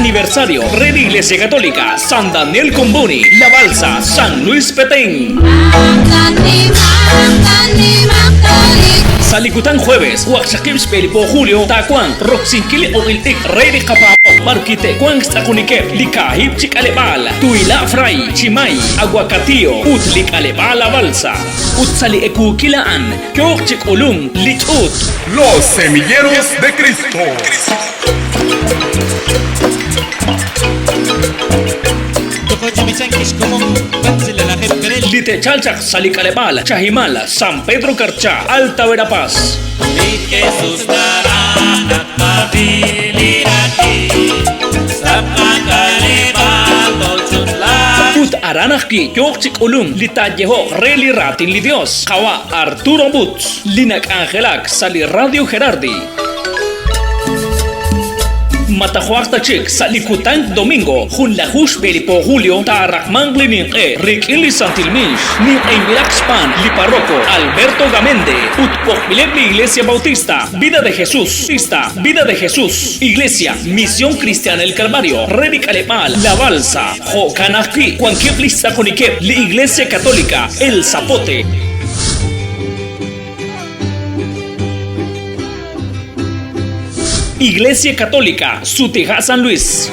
Aniversario re li Iglesia Católica San Daniel Comboni, La Balsa, San Luis Petén. Sa' li kutan jueves, waqxaqib' xb'e li po julio, taawanq roksinkil li q'uq'il t'ikr re li qapaab'aal b'ar wi' te'wanq xtz'aqonikeb' li kaahib' chi k'aleb'aal, Tuila' Fray, Chimay, Aguacatillo ut li k'aleb'aal La Balsa. Ut sa' li ewuukil a'an yooq chi k'ulunk li ch'uut. Los Semilleros de Cristo. Li te'chalq chaq sa' li k'aleb'aal Chahimal, San Pedro Carchá, Alta Verapaz. Ut aran ajwi' yooq chi k'ulunk li taayeho'q re li Raatin li Yos, qawa' Arturo Butz, li nak'anjelak sa' li Radio Gerardi. Ma tajuaq ta chik sa' li kutan domingo junlaju xb'e li po julio taaraqmanq li ninq'e rik'in li Santil Miix, ninq'ehinb'ilaq xb'aan li parroco Alberto Gamende ut b'oqb'ileb' li Iglesia Bautista Vida de Jesús, Vida de Jesús, Iglesia Misión Cristiana El Calvario re li k'aleb'aal La Balsa. Jo'kan ajwi' wankeb' li xtz'aqonikeb' li Iglesia Católica El Zapote. Iglesia Católica, Sutija San Luis.